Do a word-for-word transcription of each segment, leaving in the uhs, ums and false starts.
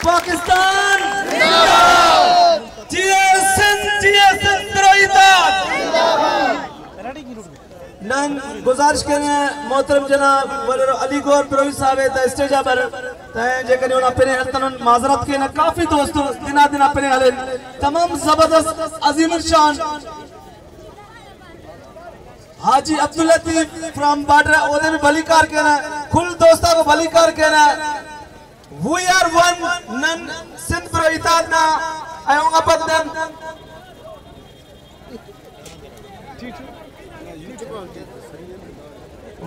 پاکستان زندہ باد۔ جی اے سندھ، جی اے سندھ دروہی تاک۔ نن گزارش کینہ محترم جناب وڈیرہ علی گوہر بروہی صاحب ءِ دا اسٹیج آ بر، تہ جے کنے اونا پن ءِ ہلتنن، معذرت کینہ، کافی دوست دنا دنا پن ءِ ہلن۔ تمام زبردست عظیم الشان حاجی عبداللطیف فرام بارڈر، اودے بھی بھلی کار کینہ، کل دوست آکو بھلی کار کینہ۔ We are one، نن سندھ برو اتحاد نا، ایہن آ پد نن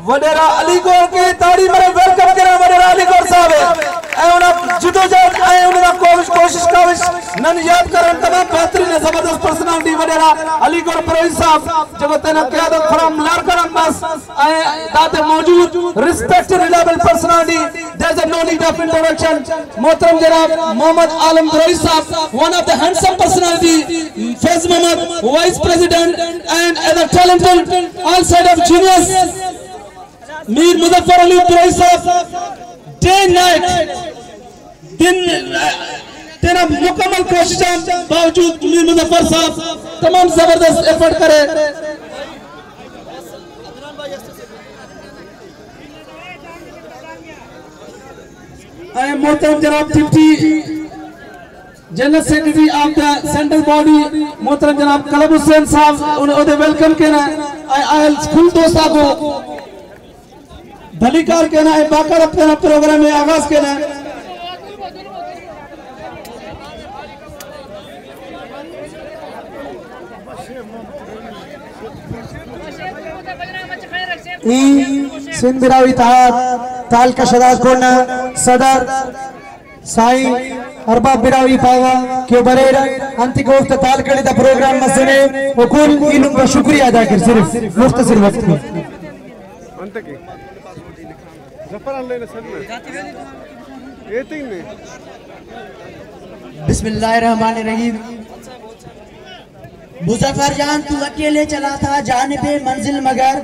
وڈیرہ علی گوہر کہ تاڑی مرے، ویلکم کرے وڈیرہ علی گوہر صاحب ءِ۔ اے اونا جدوجہد، اے اونا کوشش، کوشش کاوش نن یات کرن، تمام بہترین زبردست پرسنالٹی وڈیرہ علی گوہر بروہی صاحب، جیکو تینا قیادت فرام لار کرن بس۔ اے داتے موجود respect reliable personality, there is no need of introduction، محترم جناب محمد عالم بروہی صاحب، one of the handsome personality، Faiz Muhammad, vice president, and other talented، all side of genius، میر مظفر علی بروہی صاحب، ڈے نائٹ دن تینا مکمل کوشش آن باوجود میر مظفر صاحب تمام زبردست ایفرٹ کرے۔ اے محترم جناب deputy general secretary of the central body محترم جناب کلب حسین صاحب، ان اودے ویلکم کینہ۔ اے آئل کل دوست آکو بھلی کار کینہ، اے باقاعدہ تینا پروگرام ءِ آغاز کینہ۔ ای سندھ براہوئی اتحاد تعلقہ شہداد کوٹ نا صدر سائیں ارباب براہوئی پاوہ کہ او بریرہ، انتئے کہ اوفتا تعلقہ ٹی دا پروگرام مسنے، او کل ایلم غا شکریہ ادا کیر، صرف مختصر وقت میں۔ انتکہ ظفر آن لینے سر میں۔ اے تین نے۔ بسم اللہ الرحمن الرحیم۔ مظفر جان تو اکیلے چلا تھا جانب منزل مگر،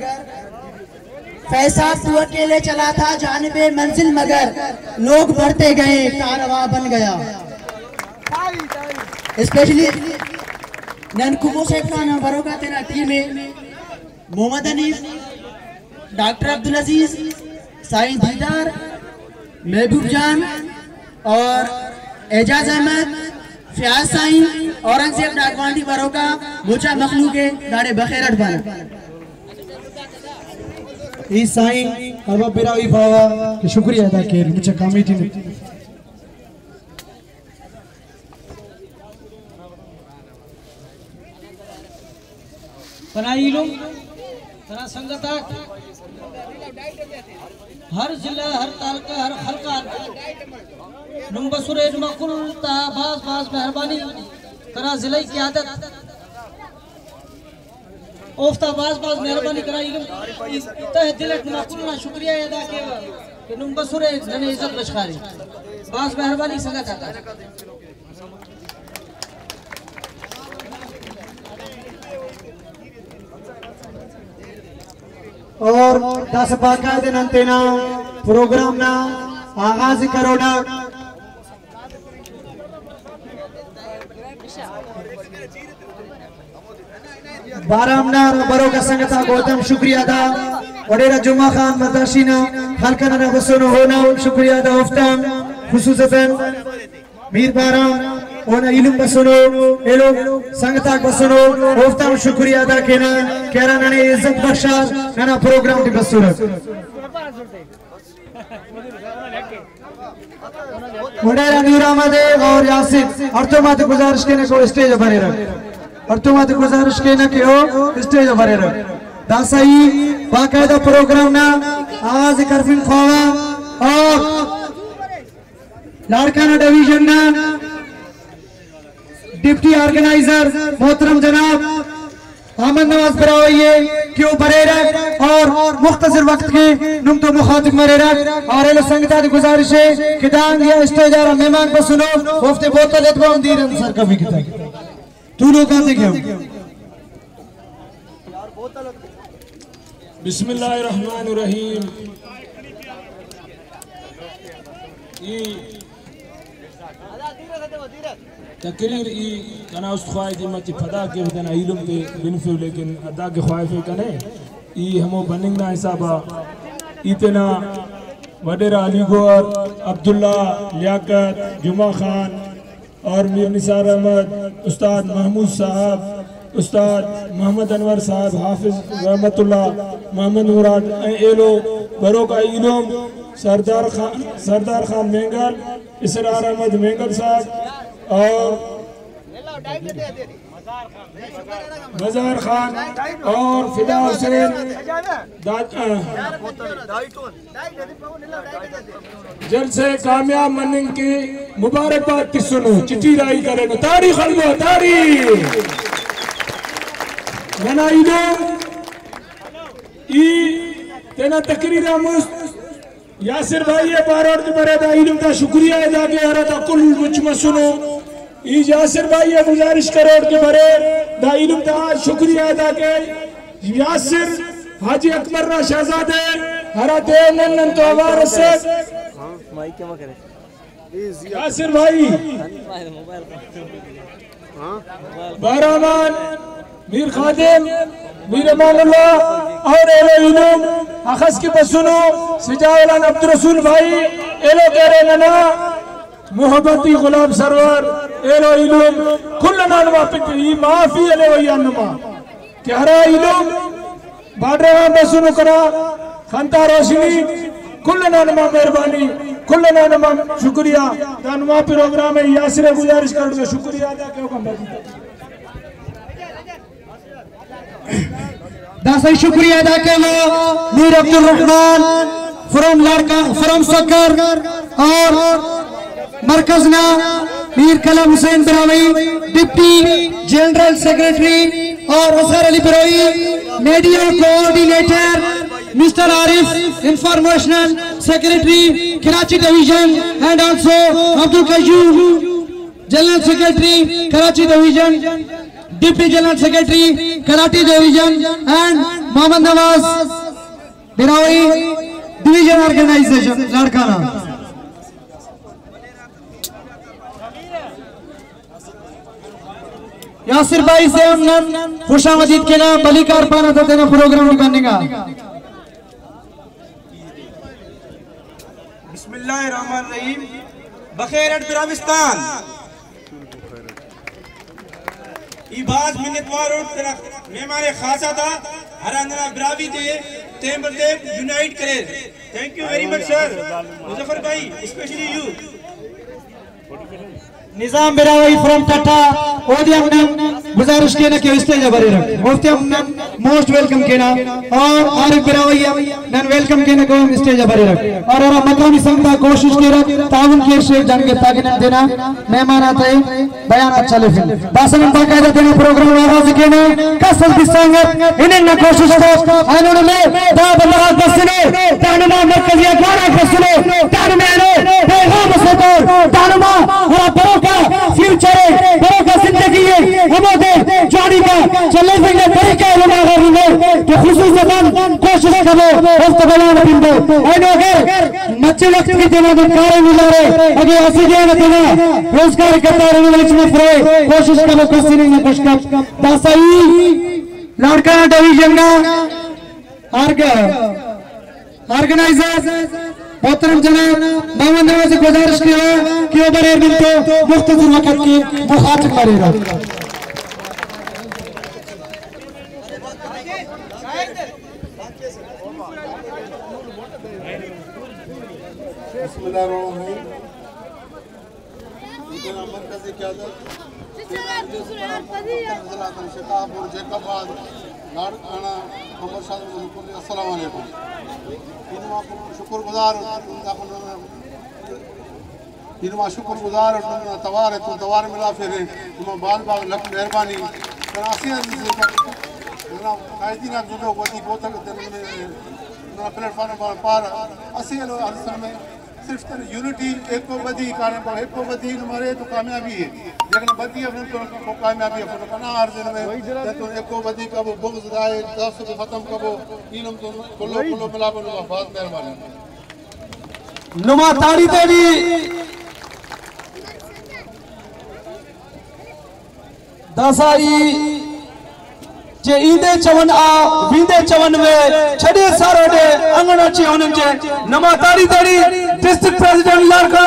فیصل تو اکیلے چلا تھا جانب منزل مگر، لوگ بڑھتے گئے کارواں بن گیا۔ اسپیشلی نن کمو صاحب خان بروکا تینا ٹیم ہے، محمد حنیف، ڈاکٹر عبدالعزیز، سائیں دیدار، محبوب جان اور اعجاز احمد، فیاض سائیں، اورنگزیب ناگوانڈی بروکا مچا مخلوق ءِ داڑے بخیر اٹ پارہ۔ ای سائیں ارباب براہوئی پاوہ کہ شکریہ ادا کیر مچا کمیٹی نے۔ پناہ ایلم، ترا سنگت آک، ہر ضلع، ہر تعلقہ، ہر خلق آن نم بسرے، نما کل تا بھاز بھاز مہربانی، ترا ضلعی قیادت اوفتا بھاز بھاز مہربانی، ترا ایلم تہ دل اٹ نما کل نا شکریہ ادا کیوہ کہ نم بسرے ننے عزت بشخارے۔ بھاز مہربانی سنگت آتا۔ اور داسہ باقاعدہ نن تینا پروگرام نا آغاز ءِ کرونا۔ بارام نا بروکا سنگت آک اوتم شکریہ ادا۔ وڈیرہ جمعہ خان مرداشی نا خلق ئنا بسونو، اونا ہم شکریہ ادا، اوفتان خصوصتاً میر بارام اونا ایلم بسنو، ایلو سنگت آک بسنو، اوفتان شکریہ ادا کینہ کہ ہرا ننے عزت بخشار، ننا پروگرام ٹی بسرہ۔ وڈیرہ نور احمد اور یاسر ہڑتوم آتے گزارش کینہ کہ او اسٹیج آ بریرہ، ہڑتوم آتے گزارش کینہ کہ او اسٹیج آ بریرہ۔ داسہ ای باقاعدہ پروگرام نا آغاز کرفنگ خواوہ اور لاڑکانہ ڈویژن نا ڈپٹی آرگنائزر محترم جناب احمد نواز براہوئی ءِ۔ کہ او بریرہ اور مختصر وقت کہ نم تو مخاطب مریرہ۔ اور ایلو سنگت آتے گزارش ءِ کہ دانگ یا اسٹیج آ ہرا مہمان بسنو، اوفتے بوتل ایتبو ہم دیر آن سرکوی کتہ۔ تولوک آتے کہ ہم۔ بسم اللہ الرحمن الرحیم۔ ای تقریر ای کنا است خواہے ٹی مچہ پدا کیو، تینا ایلم تے بنفیو، لیکن ادا کہ خواہفے کنے ای ہمو بننگ نا حسابا ای تینا وڈیرہ علی گوہر، عبداللہ، لیاقت، جمعہ خان اور میر نثار احمد، استاد محمود صاحب، استاد محمد انور صاحب، حافظ رحمت اللہ، محمد مراد، اے ایلو بروکا ایلم سردار خان، سردار خان مینگل، اسرار احمد مینگل صاحب اور مزار خان اور فدا حسین داد-، جلسہ کامیاب مننگ کہ مبارکباد تسنو، چٹی راہی کرینو، تاڑی خلبو، تاڑی۔ ننا ایلم ای تینا تقریر آ مست یاسر بھائی ءِ پاروٹ کہ برے دا ایلم تا شکریہ ادا کے، ہرا تا کل مچ مسنو۔ ای یاسر بھائی ءِ گزارش کروٹ کہ برے دا ایلم تا شکریہ ادا کے۔ یاسر حاجی اکبر نا شہزادہ ءِ، ہرا تے نن نن تو اوار اسک۔ یاسر بھائی، بہرحمان، میر خادم، میر امان اللہ اور ایلو ایلم اخس کہ بسنو، سجاول آن عبدالرسول بھائی، ایلو کہ ارے ننا محبتی غلام سرور، ایلو ایلم کل انا نما پت ای معافی علیہ ویان نما کہ ہرا ایلم بارڈر آن بسنو کنا خنتا روشنی، کل انا نما مہربانی، کل انا نما شکریہ۔ دا نما پروگرام ءِ، یاسر ءِ گزارش کروٹ کہ شکریہ ادا کیو کم بھائی۔ داسہ شکریہ ادا کیوہ میر عبدالرحمن فرام لاڑکانہ، فرام سکر اور مرکز نا Mir Qalam Hussain Brahui, deputy general secretary, اور Azhar Ali Brohi, media coordinator, mister Arif, informational secretary, Karachi division, and also Abdul Qayyum, general secretary, Karachi division, deputy general secretary, Karachi division, and Muhammad Nawaz Brahui, division organization, Larkana. Yasir بھائی سے ہم نن خوش آمدید کینہ، بھلی کار پانہ تا تینا پروگرام ٹی بننگ آ۔ بسم اللہ الرحمن الرحیم۔ بخیر اٹ براوستان۔ ای بھاز منت وار اٹ تینا مہمان خاص آتا، ہرا ننا براہوئی تے تین بر تین یونائٹ کریر۔ Thank you very much sir۔ Muzaffar بھائی، especially you۔ نظام براہوئی فرام ٹٹا، اودے ہم نن گزارش کینہ کہ اسٹیج آ بریرہ، اوفتے ہم نن موسٹ ویلکم کینہ، اور عارف براہوئی ہم نن ویلکم کینہ کہ او ہم اسٹیج آ بریرہ، اور ہرا مقامی سنگت آک کوشش کیرہ تعاون کیر شیئر جان کے تاکہ نن تینا مہمان آتے بیان آک چلیفن۔ داسہ نن باقاعدہ تینا پروگرام آغاز ءِ کینہ، کس اس بسانگت ہننگ نا کوشش کر، اینو نمے دا بندغ آک بسنے، دا نما مرکزی اخبار آک بسنے، دا نمے اینو پیغام اسے تو، دا نما ہرا بروکا فیوچر ءِ، بروکا زندگی ءِ، ہمودے جوانی تا چلیفنگ نا طریقہ ءِ نما اگر ہنو تو خصوصاً کوشش کبو، اوفتا بیان ءِ بندو۔ اینو اگر مچہ وخت کہ تینا دن کاریم ملارے، اگہ اسہ دے آن تینا روزگار قطار ہمو ہچ مفرے، کوشش کبو کس ہننگ نا کش کپ۔ داسہ ای لاڑکانہ ڈویژن نا آرگ-، آرگنائزر محترم جناب محمد نواز ءِ گزارش کیوہ کہ او بریر نم تو مختصر وقت کہ مخاطب مریرہ۔ بسم اللہ الرحمن الرحیم۔ ای تینا مرکزی قیادت، تینا حضرات شتاب اور جیکب آباد، لاڑکانہ، محمد شاہ محمد کل، السلام علیکم۔ ای نما شکر گزار، ای نما شکر گزار، توار تو توار ملا پھرے، نما بال باغ لکھ مہربانی۔ تینا اسہ ننا قائدین آک جلہو ودی بوتل تینا پلیٹ فارم آن پارہ، اسہ ایلو ہر سال میں صرف تینا یونٹی، ایکو ودی کاریم پاو، ایکو ودی نم ارے تو کامیابی ہے، جیکنا ودی افن تو کامیابی افن۔ کنا عرض نمے تیتون ایکو ودی کبو، بغض دائے، تعصب ختم کبو، ای نم تو کلو کلو ملا بنو۔ بہت مہربانی۔ نما تاڑی تیڑی۔ داسا ای جے ایندے چون آ، ویندے چون وے، چھڑے ساروڈے انگن اچے ہنن جے۔ نما تاڑی تیڑی ڈسٹرکٹ پریزیڈنٹ لارکا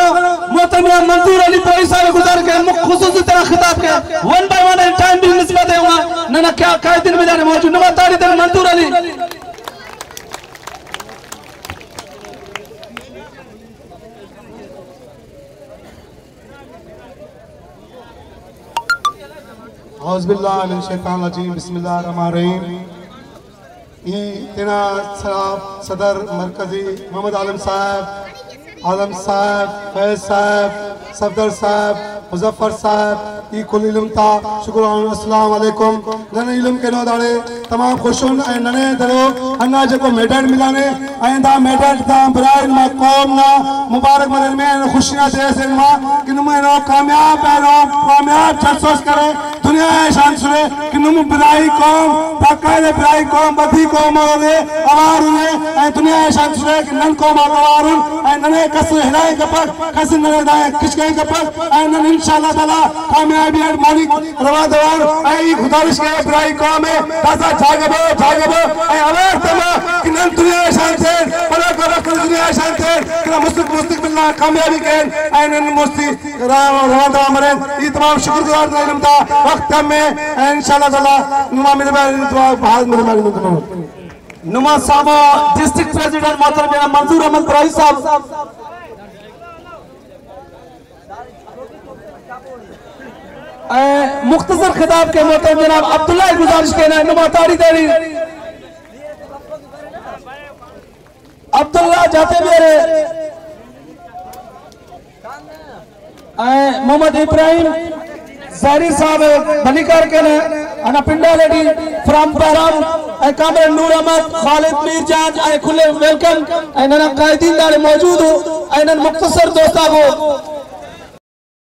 محترم منظور علی بھائی صاحب گزار کے مخ-، خصوصی طرح خطاب کے ون بائی ون ٹائم بھی نسبت ہے ہوا۔ ننا کیا قائدین ملانے موجود۔ نما تاڑی تیڑی منظور علی۔ اعوذ باللہ من الشیطان الرجیم، بسم اللہ الرحمن الرحیم۔ ای تینا سرا صدر مرکزی محمد عالم صاحب، عالم صاحب، فیض صاحب، صفدر صاحب، مظفر صاحب، ای کل علم تا شکر آن السلام علیکم۔ نن علم کنو داڑے تمام خوش ان، اے ننے درو ہندا جیکو میڈل ملانے، اے دا میڈل دا برائے نما قوم نا مبارک مرے، نمے خوشی نا دے سے نما کہ نمے نو کامیاب، اے نو کامیاب جلسوس کرے، دنیا ءِ شان سنے کہ نم براہوئی قوم، باقاعدہ براہوئی قوم، بدی قوم اورے اوار انے، اے دنیا ءِ شان سنے کہ نن قوم آک اوار ان، اے ننے کس ہلائے کپک، کس ننے دائے کچکے کپک، اے نن انشاءاللہ تعالیٰ کامیابی اٹ مونی روا دوار۔ اے ای گزارش کے براہوئی قوم ءِ داسا جاگہ بو، جاگہ بو، اے اوار تما کہ نن دنیا ءِ شان تین، بلے کا وقت دنیا ءِ شان تین، کہ مستق-، مستقبل نا کامیابی کین، اے نن مستی روا، روا دوار مرین۔ ای تمام شکر گزار دے علم تا وقت کم ءِ، اے انشاءاللہ تعالیٰ نما مہربانی دعا بہت مہربانی۔ نما ساما ڈسٹرکٹ پریزیڈنٹ محترم جناب منظور احمد براہوئی صاحب۔ اے مختصر خطاب کے محترم جناب عبداللہ گزارش کینہ، نما تاڑی تیڑی عبداللہ جاتے بیرے، اے محمد ابراہیم زہری صاحب بھلی کار کینہ، انا پنڈال ٹی فرام بہرام، اے کامریڈ نور احمد، خالد میر جان، اے کل ویلکم، اے ننا قائدین داڑے موجود ہو، اے نن مختصر دوستاکو۔